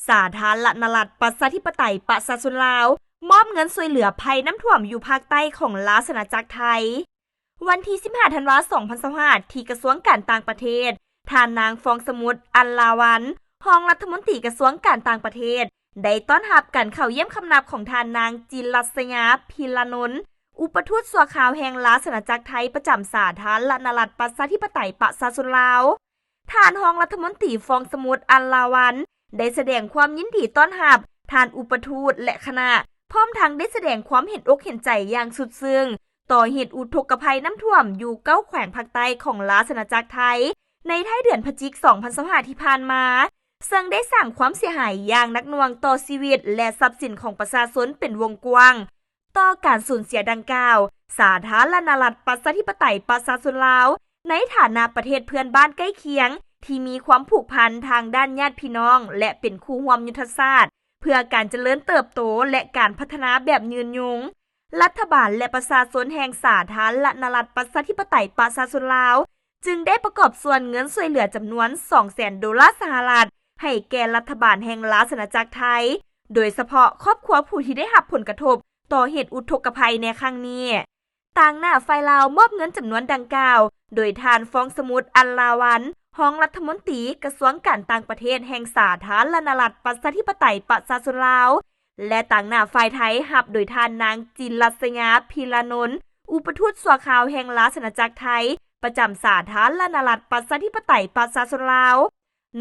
ສາທາລະນະລັດ ປະຊາທິປະໄຕ ປະຊາຊົນລາວ ມອບເງິນຊ່ວຍເຫຼືອໄພນ້ຳຖ້ວມຢູ່ພາກໃຕ້ຂອງລາຊະອານາຈັກໄທ. ວັນທີສິບຫ້າ ທັນວາ ສອງພັນຊາວຫ້າ ທີ່ກະຊວງການຕ່າງປະເທດ, ທ່ານນາງ ຟອງສະໝຸດ ອັນລາວັນ ຮອງລັດຖະມົນຕີກະຊວງການຕ່າງປະເທດ ໄດ້ຕ້ອນຮັບການເຂົ້າຢ້ຽມຄຳນັບຂອງທ່ານນາງ ຈິນລັດສະຍາ ພິລານົນ ອຸປະທູດຊົ່ວຄາວແຫ່ງລາຊະອານາຈັກໄທປະຈຳສາທາລະນະລັດ ປະຊາທິປະໄຕ ປະຊາຊົນລາວ. ທ່ານຮອງລັດຖະມົນຕີ ຟອງສະໝຸດ ອັນລາວັນ ໄດ້ສະແດງຄວາມຍິນດີຕ້ອນຮັບທ່ານອຸປະທູດ ແລະ ຄະນະ, ພ້ອມທັງໄດ້ສະແດງຄວາມເຫັນອົກເຫັນໃຈຢ່າງສຸດຊຶ້ງຕໍ່ເຫດອຸທົກກະໄພນ້ຳຖ້ວມຢູ່ເກົ້າແຂວງພາກໃຕ້ຂອງລາຊະອານາຈັກໄທ ໃນທ້າຍເດືອນພະຈິກ ສອງພັນຊາວຫ້າ ທີ່ຜ່ານມາ, ເຊິ່ງໄດ້ສ້າງຄວາມເສຍຫາຍຢ່າງໜັກໜ່ວງຕໍ່ຊີວິດ ແລະ ຊັບສິນຂອງປະຊາຊົນເປັນວົງກວ້າງ. ຕໍ່ການສູນເສຍດັ່ງກ່າວ, ສາທາລະນະລັດ ປະຊາທິປະໄຕ ປະຊາຊົນລາວ ໃນຖານະປະເທດເພື່ອນບ້ານໃກ້ຄຽງ ທີ່ມີຄວາມຜູກພັນທາງດ້ານຍາດພີ່ນ້ອງ ແລະ ເປັນຄູ່ຮ່ວມຍຸດທະສາດ ເພື່ອການຈະເລີນເຕີບໂຕ ແລະ ການພັດທະນາແບບຍືນຍົງ, ລັດຖະບານ ແລະ ປະຊາຊົນແຫ່ງສາທາລະນະລັດ ປະຊາທິປະໄຕ ປະຊາຊົນລາວ ຈຶ່ງໄດ້ປະກອບສ່ວນເງິນຊ່ວຍເຫຼືອຈຳນວນ ສອງແສນໂດລາສະຫະລັດ ໃຫ້ແກ່ລັດຖະບານແຫ່ງລາຊະອານາຈັກໄທ, ໂດຍສະເພາະຄອບຄົວຜູ້ທີ່ໄດ້ຮັບຜົນກະທົບຕໍ່ເຫດອຸທົກກະໄພໃນຄັ້ງນີ້. ຕາງໜ້າຝ່າຍລາວມອບເງິນຈຳນວນດັ່ງກ່າວ ໂດຍທ່ານ ຟອງສະໝຸດ ອັນລາວັນ ຮອງລັດຖະມົນຕີກະຊວງການຕ່າງປະເທດແຫ່ງສາທາລະນະລັດ ປະຊາທິປະໄຕ ປະຊາຊົນລາວ ແລະ ຕາງໜ້າຝ່າຍໄທຮັບໂດຍທ່ານນາງ ຈິນລັດສະຍາ ພິລານົນ ອຸປະທູດຊົ່ວຄາວແຫ່ງລາຊະອານາຈັກໄທ ປະຈຳສາທາລະນະລັດ ປະຊາທິປະໄຕ ປະຊາຊົນລາວ.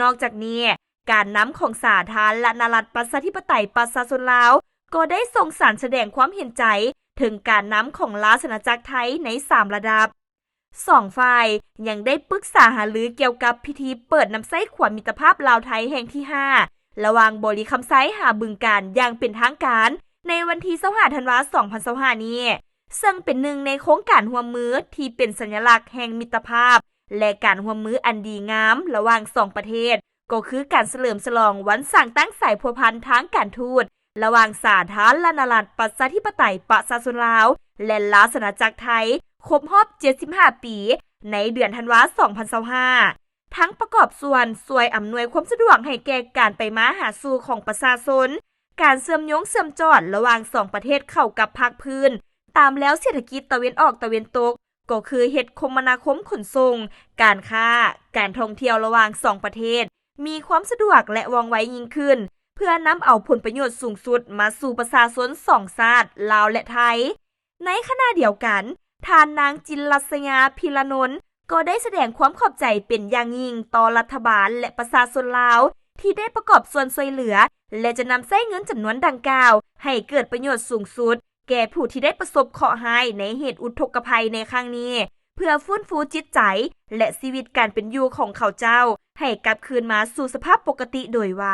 ນອກຈາກນີ້, ການນຳຂອງສາທາລະນະລັດ ປະຊາທິປະໄຕ ປະຊາຊົນລາວ ກໍໄດ້ສົ່ງສານສະແດງຄວາມເຫັນໃຈເຖິງການນຳຂອງລາຊະອານາຈັກໄທໃນສາມລະດັບ. ສອງຝ່າຍຍັງໄດ້ປຶກສາຫາລືກ່ຽວກັບພິທີເປີດນຳໃຊ້ຂົວມິດຕະພາບລາວ-ໄທແຫ່ງທີຫ້າ ລະຫວ່າງບໍລິຄຳໄຊຫາບຶງການຢ່າງເປັນທາງການ ໃນວັນທີຊາວຫ້າ ທັນວາ ສອງພັນຊາວຫ້ານີ້, ເຊິ່ງເປັນໜຶ່ງໃນໂຄງການຮ່ວມມືທີ່ເປັນສັນຍະລັກແຫ່ງມິດຕະພາບ ແລະ ການຮ່ວມມືອັນດີງາມລະຫວ່າງສອງປະເທດ, ກໍຄືການສະເຫຼີມສະຫຼອງວັນສ້າງຕັ້ງສາຍພົວພັນທາງການທູດ ລະຫວ່າງສາທາລະນະລັດ ປະຊາທິປະໄຕ ປະຊາຊົນລາວ ແລະ ລາຊະອານາຈັກໄທ ຄົບຮອບເຈັດສິບຫ້າປີ ໃນເດືອນທັນວາ ສອງພັນຊາວຫ້າ ທັງປະກອບສ່ວນຊ່ວຍອຳນວຍຄວາມສະດວກໃຫ້ແກ່ການໄປມາຫາສູ່ຂອງປະຊາຊົນ, ການເຊື່ອມໂຍງເຊື່ອມຈອດລະຫວ່າງສອງປະເທດເຂົ້າກັບພາກພື້ນຕາມແລວເສດຖະກິດຕາເວັນອອກຕາເວັນຕົກ, ກໍຄືເຮັດຄົມມະນາຄົມຂົນສົ່ງ, ການຄ້າ, ການທ່ອງທ່ຽວລະຫວ່າງສອງປະເທດ ມີຄວາມສະດວກ ແລະ ວ່ອງໄວຍິ່ງຂຶ້ນ, ເພື່ອນຳເອົາຜົນປະໂຫຍດສູງສຸດມາສູ່ປະຊາຊົນສອງຊາດ ລາວ ແລະ ໄທ. ໃນຂະນະດຽວກັນ, ທ່ານນາງ ຈິນລັດສະຍາ ພິລານົນ ກໍໄດ້ສະແດງຄວາມຂອບໃຈເປັນຢ່າງຍິ່ງຕໍ່ລັດຖະບານ ແລະ ປະຊາຊົນລາວ ທີ່ໄດ້ປະກອບສ່ວນຊ່ວຍເຫຼືອ ແລະ ຈະນຳໃຊ້ເງິນຈຳນວນດັ່ງກ່າວໃຫ້ເກີດປະໂຫຍດສູງສຸດ ແກ່ຜູ້ທີ່ໄດ້ປະສົບເຄາະຮ້າຍໃນເຫດອຸທົກກະໄພໃນຄັ້ງນີ້ ເພື່ອຟື້ນຟູຈິດໃຈ ແລະ ຊີວິດການເປັນຢູ່ຂອງເຂົາເຈົ້າໃຫ້ກັບຄືນມາສູ່ສະພາບປົກກະຕິໂດຍໄວ.